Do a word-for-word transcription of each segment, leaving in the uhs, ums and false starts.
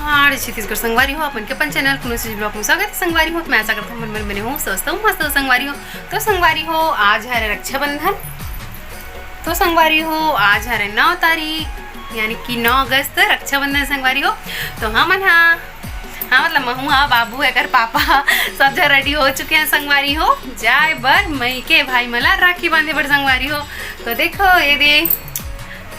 हाय छत्तीसगढ़ संगवारी हो, अपन के अपन चैनल कुनो चीज ब्लॉग में स्वागत है संगवारी हो। तो मैं आशा करता हूँ मन मन बने हो, स्वस्थ हो, मस्त हो संगवारी हो। तो संगवारी हो, आज है रक्षाबंधन। तो संगवारी हो, आज है नौ तारीख, यानी कि नौ अगस्त रक्षाबंधन संगवारी हो। तो हमन हा, हाँ मतलब महू हा, बाबू एकर पापा सब जन रेडी हो चुके हैं संगवारी हो, जाए बर मइके भाई मन ला राखी बांधे बर संगवारी हो। तो देखो ये दे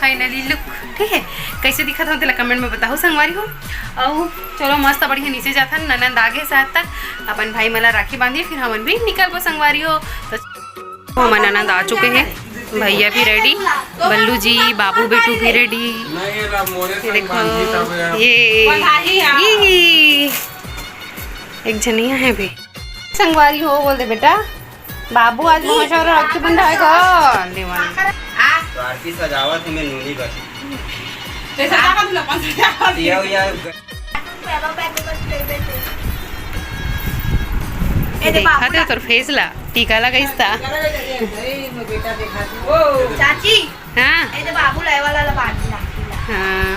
फाइनली लुक, ठीक है, कैसे दिखत हो तेला कमेंट में बताओ संगवारी हो। अउ चलो मस्त बढ़िया नीचे जाथन, ननंद आगे साथ तक अपन भाई मन ला राखी बांधी, फिर हमन भी निकलबो संगवारी हो। तो हमन ननंद आ चुके हैं, भैया भी रेडी, बल्लू जी, बाबू बेटू भी रेडी। ये देखो, ये, ये एक झनिया है भी संगवारी हो, बोल दे बेटा। बाबू आज महोत्सव राखी बंधाए का। तो आरती सजावत है मैं नूनी बर। ते सजावत ला, अपन सजावत। दिया उया ए दे देखा बाबू थे ला। तोर फेस ला टीका लगाइस ता। चाची, हाँ। ए दे बाबू ला, ए वाला ला बांध ला। हाँ।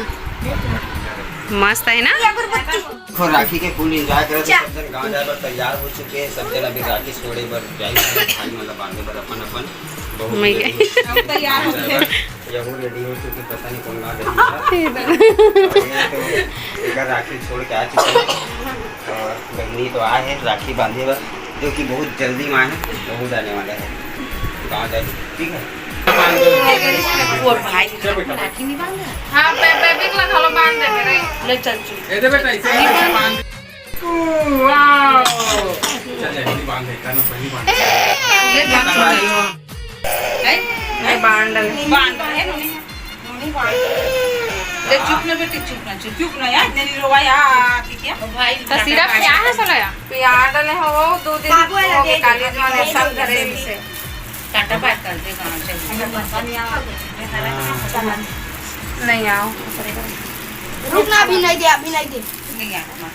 मस्त है ना? ये अगरबत्ती। देखो, राखी के फुल एंजॉय करत हे, सब जन गांव जाए बर तैयार हो चुके हैं। सब जन अभी राखी छोड़े बर जाई, भाई मन ला बांधे बर अपन अपन। बहुत मैं ready हो चुके हैं। तैयार हो गए। यहू रेडी हो चुके, पता नहीं कौन गांव जाई। तो एकर राखी छोड़ के आ चुके हैं और बहनी तो आए हैं राखी बांधे बर, जो कि बहुत जल्दी में आए हैं, वहू जाने वाला है गांव जाए, ठीक है। और भाई राखी नहीं बांधा? हाँ, बे-, बेबी को घलो बांध देते रहे। ले चल चुप। ए दे बेटा, इसे बांध। वाओ। चल, जल्दी बांध दे, कानों पहली बांध। ले बांध दे। नहीं, नहीं बांध दे। बांध दे, नोनी। नोनी बांध दे। ले चुप ना बेटी, चुप ना, चुप, चुप ना यार, नहीं रोवा यार, ठीक है? भाई, तो सिर्फ क्या है सोना यार? प्यार डाले हो वो दो दिन बाबू वाला हो गए, दे दे। काली जो ने सब घरे से। काटा बात कर दे, कहाँ से? नहीं आओ। रुक ना, अभी नहीं दे, अभी नहीं दे। नहीं आओ, मत।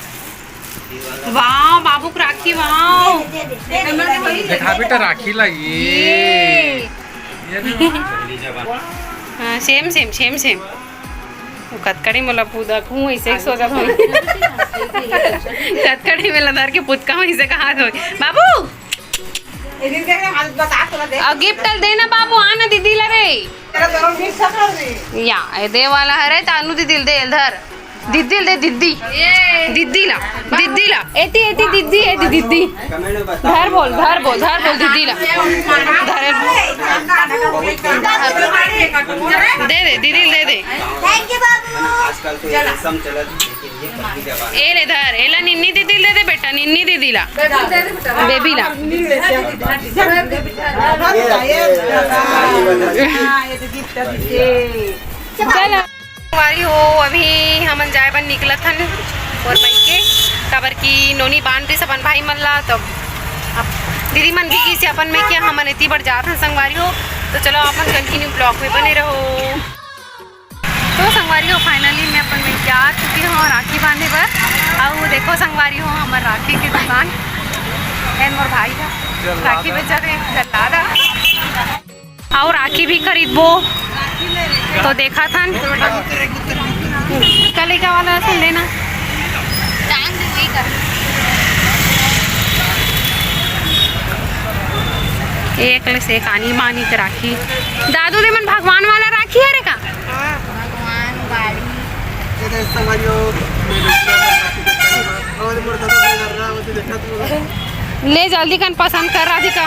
वाह, बाबू की राखी, वाह। दे दे, दे दे। देखा बेटा, राखी ला ये। ये। ये दे। हाँ, सेम, सेम, सेम, सेम। वो कतकड़ी मोला पूदा कहूँ, ऐसे ही सोचा था। कतकड़ी में लदर के पुतका हूँ, ऐसे कहा तो। बाबू! ए दिन देख रहे, हालत बता, थोड़ा देख। अउ गिफ्ट ल देना बाबू, आना दीदी ला रे। तेरा दोनों मिस कर रहे। या, ए दे वाला हरे, तानू दीदी ल दे, धर। दीदी ल दे, दीदी। दीदी ला, दीदी ला। एती, एती, दीदी, एती, दीदी। धर बोल, धर बोल, धर बोल, दीदी ला। धर। दे दे, दीदी ल दे दे। Thank you, बाबू। आजकल तो ये रेशम चलत। ए ले धर, एला निन्नी दीदी दे दे बेटा, निन्नी दीदी ला। बेबी ला। चल। संगवारी हो, अभी हमन जाए बर निकलत हन और मइके, काबर कि नोनी बांध दिस अपन भाई मन ला, तो अब दीदी मन भी गिस अपन मइके, हमन एती बर जात हन संगवारी हो। तो चलो, अपन कंटिन्यू ब्लॉग में बने रहो। तो संगवारी हो, finally मैं अपन मइके आ चुके हंव राखी बांधे बर। अउ देखो संगवारी हो, हमर राखी के दुकान, एन मोर भाई ह राखी बेचत हे, जल्लादा। अउ राखी भी खरीदबो, तो देखत हन। कल का वाला सुन लेना। एक ले से एक आनी बानी के राखी। दादू दे मन भगवान वाला राखी हरे का? हाँ, भगवान, गाड़ी। ये तो संगवारी हो, मैं और मोर दादा भाई कर रहा, वो तो देखा तू। ले जल्दी कन पसंद कर राधिका।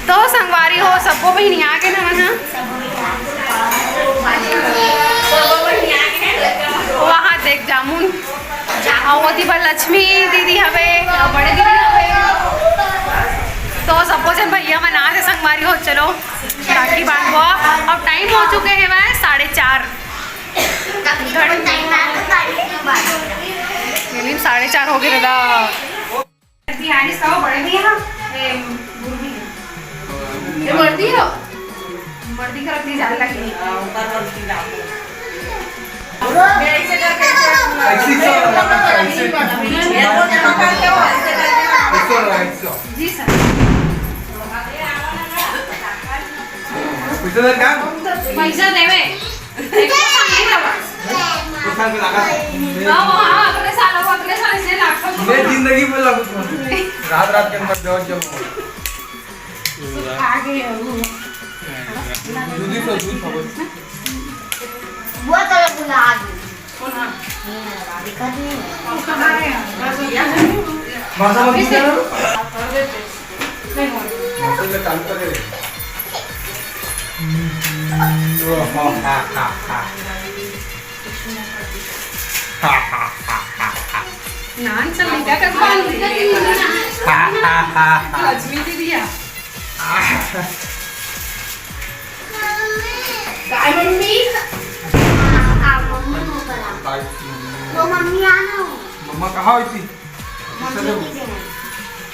तो संगवारी हो, सब्बो बहिनी आ गे हवन, हाँ। वहाँ देख जामुन। अउ ओती बर लक्ष्मी दीदी हवे, अउ बड़े दीदी हवे। तो सब्बो जन भैया मन आ गे संगवारी हो, चलो राखी बांधबो। अब टाइम हो चुके हे वह साढ़े चार। साढ़े चार हो गे दादा। बिहारी सौ बड़े भी हैं, ए, गुरु भी हैं। ये वर्दी हो? वर्दी का रखनी ज्यादा लगी। ऐसी सौ, ऐसी। जी सर। पैसा दे का? पैसा देवे। साल में लगा। हाँ, हाँ, अतने साल हो, अतने साल से लाखों को मैं जिंदगी में लागू करूँ। रात रात के मत जाओ जब। आ गए हो। दूधी तो दूध खाओ। वो तो बुला आ गई। कौन है? दिक्कत नहीं है। मासा मत दूध है ना? मासा में काम करे। नान चल, क्या कर पाऊंगी? लक्ष्मी दीदी है। काय मम्मी? आ, आ, मम्मी को करा। काय मम्मी? वो मम्मी आना हो। मम्मा कहाँ होती? मम्मी की जगह।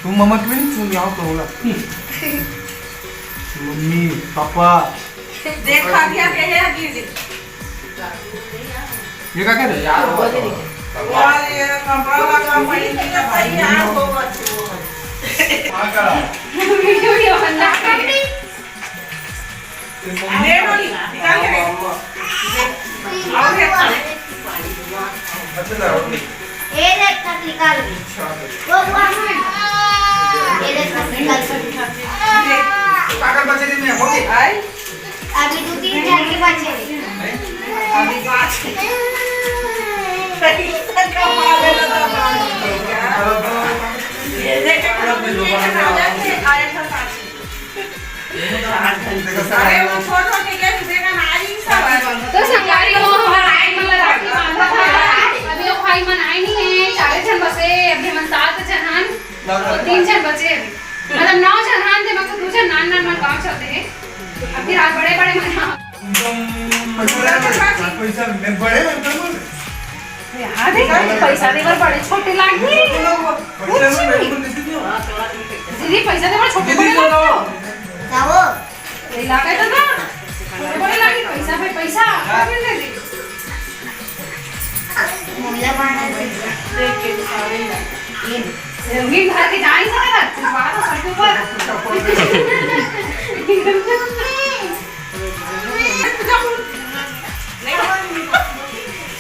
तू मम्मा की भी नहीं सुन, यहाँ तो होला। Mummy, papa. देखा क्या, क्या है, गिर। ये का करे? यार, वो तो। यार, ये कपड़ा वाला पहन के तो भाई, यार, वो बच्चे, वो बच्चे। हाँ, करा। वीडियो ये बंदा कर। ले, डोली, निकाल के दे। और ये अच्छा, अच्छा। ए देख, कट निकाल दे। वो हुआ ना। ए देख, कट निकाल दे। कागज बचे दिन में हो गए। आई? अभी दो तीन जन के बचे हैं। अभी पाँच। सही से कमा लेना था पाँच। ये देख, ये राजा के आया था पाँच। अरे वो छोट छोट के लिए तुझे का नारी सब। तो संगवारी हो, हमर भाई मन ला राखी बांधत हन। अभी वो भाई मन आए नहीं है, चारे झन बचे, अभी हमन सात झन हन, तीन झन बचे अभी। मतलब नौ झन हन, ते मतलब दू झन नान नान मन गाँव चलते हैं। अभी रात बड़े बड़े मन। पैसा, पैसा में बड़े अंकल बोले। यार, देख, पैसा दे बर बड़े छोटे लागी। कुछ नहीं। दीदी, पैसा दे बर छोटे बड़े लागी। क्या वो? ये लागे तो ना। छोटे बड़े लागी, पैसा पे पैसा। क्या मिल रहे थे? मुझे मारना है। देख के सारे ये रंगीन घर के जा ही सकता। बात तो सबके ऊपर।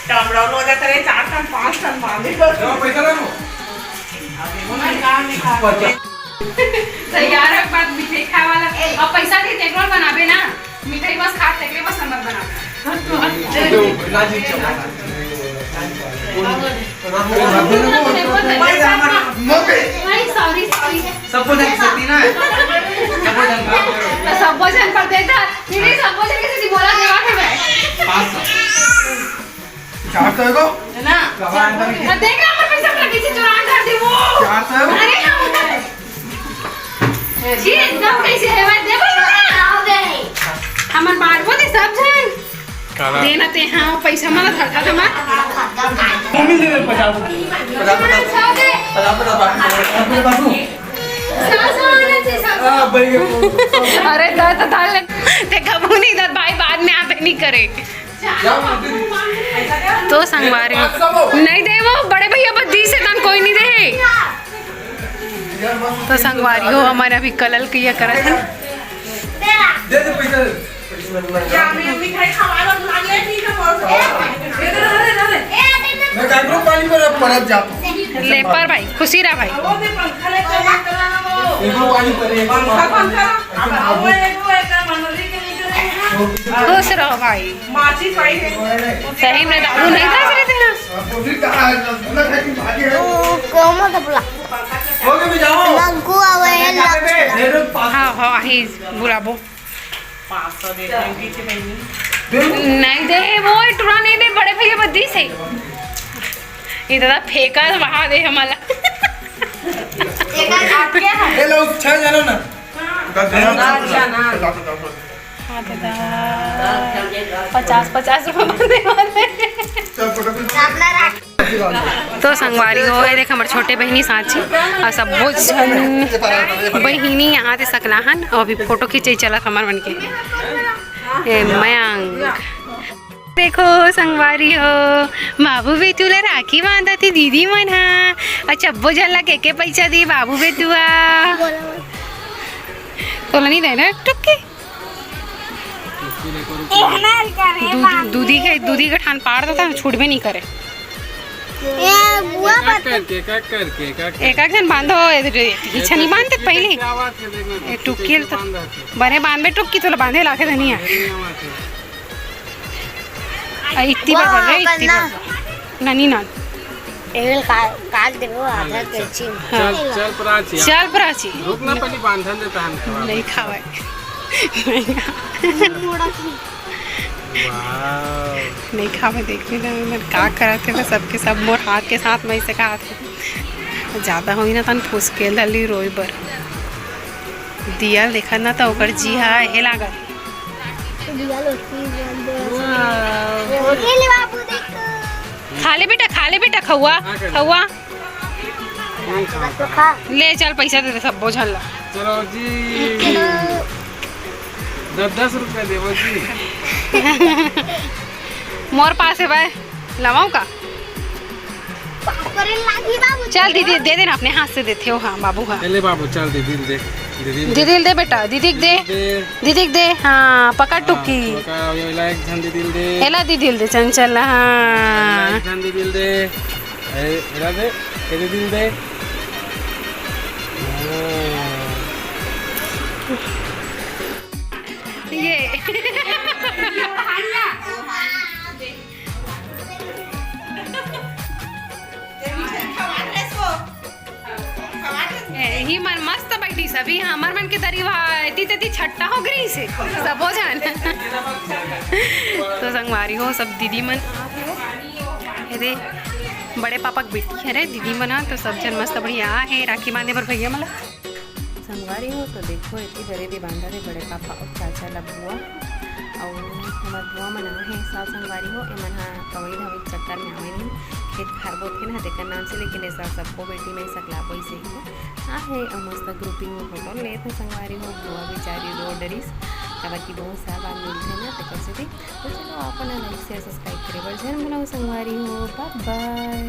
टमरौल हो जाता रे, चार टन, पाँच टन बांधे। जाओ, पैसा रखो। तैयार है, बात मिठाई खाए वाला। अब पैसा दे, तेरे को बनाबे ना, मिठाई बस खा, तेरे बस नंबर बनाबे। राजीव चौहान। नहीं, सॉरी, सॉरी। सबको देख सकती ना? सबको देख। तो सबको जन पर देता। नहीं, नहीं, सबको जन कैसे नहीं बोला, देवा के मैं। पाँच सौ। चार सौ है को? है ना? कहाँ है? तो देख रहा, हमर पैसा अपना पीछे चुरा कर दी वो। चार सौ है को? अरे, हम जी, एकदम कैसे है, मैं देवा के मैं। हमर बांट बोले सब जन। काला। देना ते हाँ, पैसा माला धरता था मार। मम्मी दे दे पचास रुपये। पचास, पचास। पचास, पचास, बाकी पचास। बाबू। सास वाला थे, सास। हाँ, भाई, ये वो। अरे, दर तो डाल ले। ते कबू नहीं दर भाई, बाद में आप नहीं करे। क्या? तो संगवारी। नहीं दे वो, बड़े भैया बस दी से तन कोई नहीं दे। तो संगवारी हो, हमन अभी कलल किया करत हन। दे दे पैसा। क्या मैं मिठाई खवा लो, खा ले, ठीक है, बहुत। दे दे, दे दे, दे दे। मैं काकरो पानी पर अब परत जाता हूँ। ले पर भाई, खुशी रह भाई। वो दे पंखा ले, तो मत करा ना वो। एक वो पानी पर, एक वो पंखा, पानी। पंखा। अब वो एक वो एक मनोरी के लिए तो नहीं है। खुश रहो भाई। माचिस भाई है। सही में दारू नहीं था, चले थे ना। वो भी कहा है, रसगुल्ला खाई थी, भागे है। ओ, कोमल तो बुला। हो गए, मैं जाऊँ। लंकू आवे, लंकू। हाँ, हाँ, ही बुलाबो। पाँच सौ दे दे, बीच में नहीं। नहीं दे, वो टुरा नहीं दे, बड़े भैया बद्दी से। ये दादा फेंका वहाँ दे हमारा। ये लो, छह जना ना। हाँ। दस जना। हाँ, दादा। पचास, पचास रुपये बनने वाले। चल, फोटो खींच। तो संगवारी हो, ये देख हमर छोटे बहिनी साँची, अउ सब्बो झन बहिनी यहाँ दे सकलाहन, अउ अभी फोटो खींचे चलत हमर मन के। ए मयंक। देखो संगवारी हो, बाबू बेटू ला राखी बांधत हे दीदी मन हा, अउ सब्बो झन ला के के पैसा दी बाबू बेटू हा। तोला नहीं देना टुक्की? दूधी के दूधी के ठान पार देता, छूटबे नहीं करे। ए बुआ एक एक करके, एक एक करके, एक एक एक एक जन बांधो। इच्छा नहीं बांधते पहले। ए टुक्की तो बने बांधबे टुक्की, तोला बांधे लाके धनिया। इतनी बार बोल रहे, इतनी बार। ननी ना। एल का काट देबो आधा कैंची। चल, चल प्राची। चल प्राची। रुक ना, पहले बांधन दे तहन खावा। नहीं खावे। नहीं खावे, देख भी ना मैं का करत हे, बस सबके सब मोर हाथ के साथ मैं इसे खात हे। ज्यादा होई ना तन फुसकेल दली रोई बर। दिया देखत ना त ओकर जी हा हे लागत। खा ले बेटा, खा ले बेटा, खउआ, खउआ। ले चल, पैसा दे दे सबो झन ला। चलो जी। दस दस रुपया देवो जी। मोर पास हे भाई, लवाऊं का? चल दीदी, दे देना, अपने हाथ से देते हो। हाँ बाबू, हाँ। ले बाबू, चल दीदी दे, दीदी दे। दीदी दे बेटा, दीदी दे। दे। दीदी दे, हाँ, पकड़ टुक्की। पकड़, ये ला एक झन दीदी दे। एला दीदी दे, चंचल, हाँ। एक झन दीदी दे। ए, एला दे, ये दीदी दे। हाँ। ये। ही मन मस्त बैठी सभी, हमर मन के दरी वहाँ एती तेती छट्टा हो गई से सबो जन। तो संगवारी हो सब दीदी मन, एदे बड़े पापा के बेटी हरे दीदी मन, तो सब जन मस्त बढ़िया हे राखी बांधे बर भैया मन ला। संगवारी हो तो देखो, एती दरी दे बांधा रे बड़े पापा अउ चाचा ला बुआ अउ हमर बुआ मन आ हे। सास संगवारी हो, एमन हा कवई धवई चक्कर में आवे नहीं, खेत खार बोथे ना तेकर नाम से, लेकिन ऐसा सबको बेटी में सकला पैसे ही आ हे। अउ मस्त ग्रुपिंग में फोटो लेत हे संगवारी हो। बुआ बेचारी रो डरिस, काबर कि बहुत साल बाद मिलथे ना तेकर सेती। तो चलो, आप मन लाइक शेयर सब्सक्राइब करे बर झन भुलाओ संगवारी हो। बाय बाय।